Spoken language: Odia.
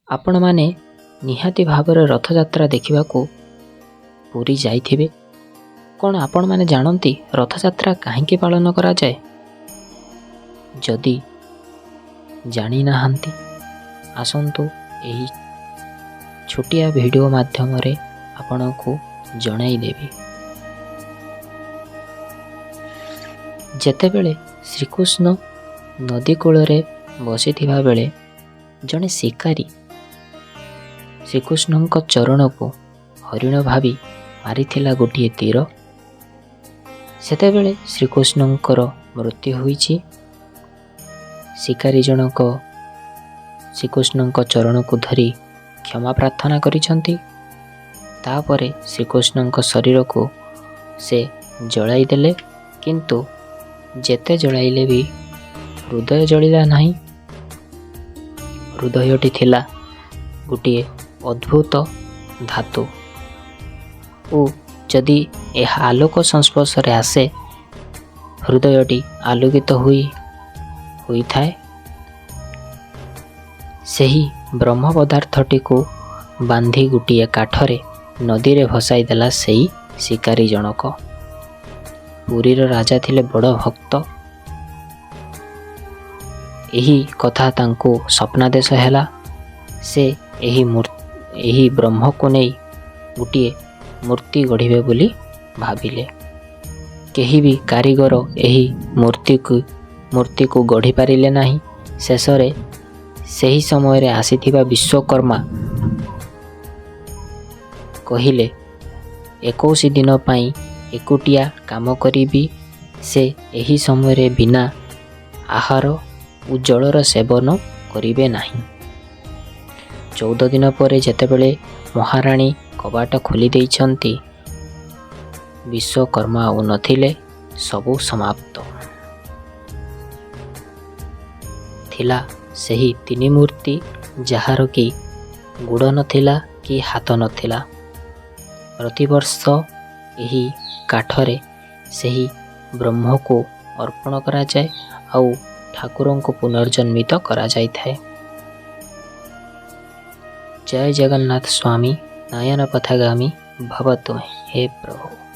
ଆପଣମାନେ ନିହାତି ଭାବରେ ରଥଯାତ୍ରା ଦେଖିବାକୁ ପୁରୀ ଯାଇଥିବେ। କ'ଣ ଆପଣମାନେ ଜାଣନ୍ତି ରଥଯାତ୍ରା କାହିଁକି ପାଳନ କରାଯାଏ? ଯଦି ଜାଣିନାହାନ୍ତି, ଆସନ୍ତୁ ଏହି ଛୋଟିଆ ଭିଡ଼ିଓ ମାଧ୍ୟମରେ ଆପଣଙ୍କୁ ଜଣାଇଦେବି। ଯେତେବେଳେ ଶ୍ରୀକୃଷ୍ଣ ନଦୀ କୂଳରେ ବସିଥିବା ବେଳେ ଜଣେ ଶିକାରୀ ଶ୍ରୀକୃଷ୍ଣଙ୍କ ଚରଣକୁ ହରିଣ ଭାବି ମାରିଥିଲା ଗୋଟିଏ ତୀର, ସେତେବେଳେ ଶ୍ରୀକୃଷ୍ଣଙ୍କର ମୃତ୍ୟୁ ହୋଇଛି। ଶିକାରୀ ଜଣକ ଶ୍ରୀକୃଷ୍ଣଙ୍କ ଚରଣକୁ ଧରି କ୍ଷମା ପ୍ରାର୍ଥନା କରିଛନ୍ତି। ତାପରେ ଶ୍ରୀକୃଷ୍ଣଙ୍କ ଶରୀରକୁ ସେ ଜଳାଇ ଦେଲେ, କିନ୍ତୁ ଯେତେ ଜଳାଇଲେ ବି ହୃଦୟ ଜଳିଲା ନାହିଁ। ହୃଦୟଟି ଥିଲା ଗୋଟିଏ ଅଦ୍ଭୁତ ଧାତୁ ଓ ଯଦି ଏହା ଆଲୋକ ସଂସ୍ପର୍ଶରେ ଆସେ, ହୃଦୟଟି ଆଲୋକିତ ହୋଇଥାଏ। ସେହି ବ୍ରହ୍ମ ପଦାର୍ଥଟିକୁ ବାନ୍ଧି ଗୋଟିଏ କାଠରେ ନଦୀରେ ଭସାଇ ଦେଲା ସେଇ ଶିକାରୀ ଜଣକ। ପୁରୀର ରାଜା ଥିଲେ ବଡ଼ ଭକ୍ତ। ଏହି କଥା ତାଙ୍କୁ ସ୍ୱପ୍ନାଦେଶ ହେଲା। ସେ ଏହି ବ୍ରହ୍ମକୁ ନେଇ ଗୋଟିଏ ମୂର୍ତ୍ତି ଗଢ଼ିବେ ବୋଲି ଭାବିଲେ। କେହି ବି କାରିଗର ଏହି ମୂର୍ତ୍ତିକୁ ଗଢ଼ି ପାରିଲେ ନାହିଁ। ଶେଷରେ ସେହି ସମୟରେ ଆସିଥିବା ବିଶ୍ୱକର୍ମା କହିଲେ, 21 ଦିନ ପାଇଁ ଏକୁଟିଆ କାମ କରିବି। ସେ ଏହି ସମୟରେ ବିନା ଆହାର ଓ ଜଳର ସେବନ କରିବେ ନାହିଁ। 14 ଦିନ ପରେ ଯେତେବେଳେ ମହାରାଣୀ କବାଟ ଖୋଲି ଦେଇଛନ୍ତି, ବିଶ୍ୱକର୍ମା ଆଉ ନଥିଲେ, ସବୁ ସମାପ୍ତ ଥିଲା। ସେହି ତିନି ମୂର୍ତ୍ତି ଯାହାର କି ଗୋଡ଼ ନଥିଲା କି ହାତ ନଥିଲା। ପ୍ରତିବର୍ଷ ଏହି କାଠରେ ସେହି ବ୍ରହ୍ମକୁ ଅର୍ପଣ କରାଯାଏ ଆଉ ଠାକୁରଙ୍କୁ ପୁନର୍ଜନ୍ମିତ କରାଯାଇଥାଏ। ଜୟ ଜଗନ୍ନାଥ ସ୍ୱାମୀ ନୟନ ପଥଗାମୀ ଭବତୁ ହେ ପ୍ରଭୁ।